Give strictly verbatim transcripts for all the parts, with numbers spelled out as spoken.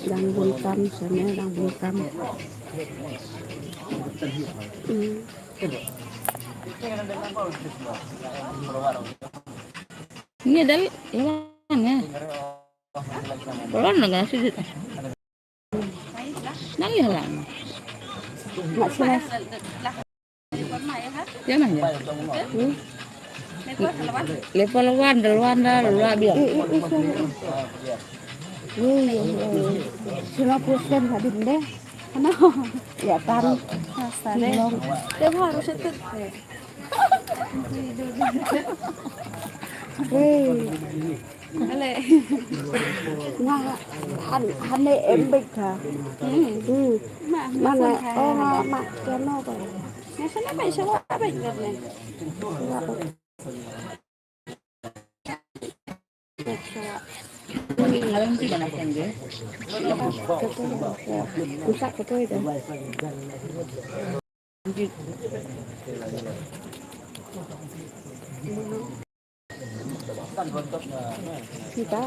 Dang bun kam, sene dang bun kam. Hmm. Ni dal, iwan ya. Belum nang ngasih. Nang ya lah. Mak sila. Ya nah ya. Hmm. Level one, dal one, dal dua biar. Eh, eh, eh, sila, eh. Wih, ya, ya, ya. Sila pusing tadi deh. Ano? Ya, tan. Hasta deh. Silong. Dia harus itu. Wih. Ale. Nga han, hane em bek ka. Hmm. Hmm. Ma, ma Mana? Phone ka. Oh, ma, ma, keno ko. Nga sana ba isa wa ba ngar ne. Wa ba. Ngalam ti mana kan dia? Kata, ya. Rusak kata itu. Kita.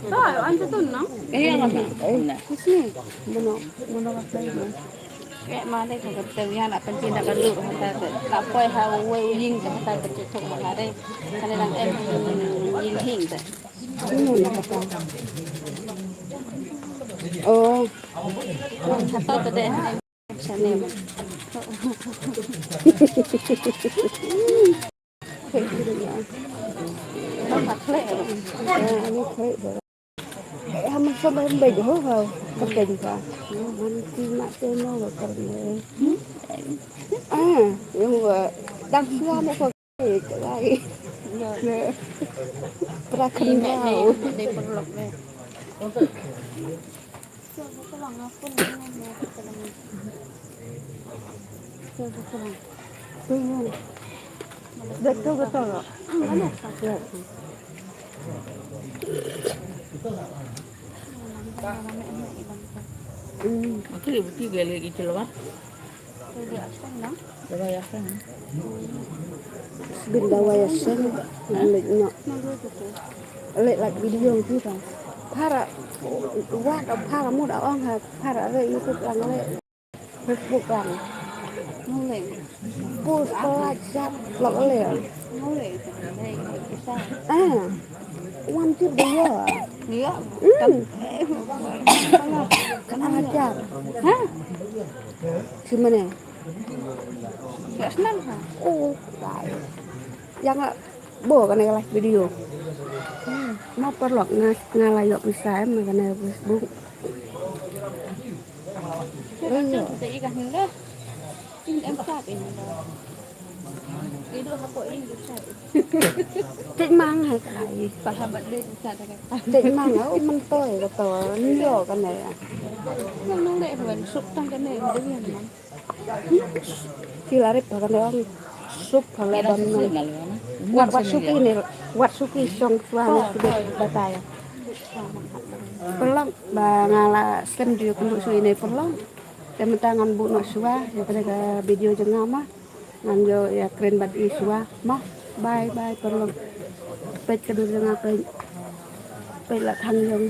Tahu, anta tu, no? Eh, ya, mana? Eh, sini. Mana, mana kata ini? Eh, mana kata tu yang nak pencin nak kalu, kata tu. Tak payah ha, wei ying, kata tu, tu, kata tu. Kena dalam em, ying hing tu. Ini nak kata. Oh. Kata tu deh. Sana. Klik dulu ya. Klik. Ah, ini klik dulu. Eh, sama-sama baik ho, ho. Betul juga. Nanti nak tengok betul ni. Ah, yang buat. Dah siap nak klik lagi. Ya. Pernah kenal. Dia perlu. Betul, betul. Hmm. Betul, betul, dia lagi keluar. Bin da waya seng, lek no. Lek lak video kita. Para, wa ka para mu da ong ha, para re YouTube lang le. Facebook lang. Nule. Post ko la jap lok le. Nule. Ah. Wan tip dia. Iya. Hmm. Kan ajar. Ha? Si mana? Yak senang ha. Oh, baik. Yang bo kane ka live video. Hmm. Ma paralok nga, nga la ïoh pisa em kane Facebook. Iya. Tik mang hai kai. Sahabat dia bisa dah kata. Tik mang au mentoi kata. Nyo kane. Nang nang deh ban sup tang kane. Ki la rep ha ka dong. Sup ha la dong. Wat, wat suki ne, wat suki song swa ne suki batai. Paralok ba nga la slem ju kumbu suki ne paralok. Te mynta ngan buh noh shuwa ïa kane ka video jong nga ma. Ngan ïoh ïa kren bad i shuwa ma. Bye bye paralok. Peit ka dur jong nga peit. Peit la thang jong.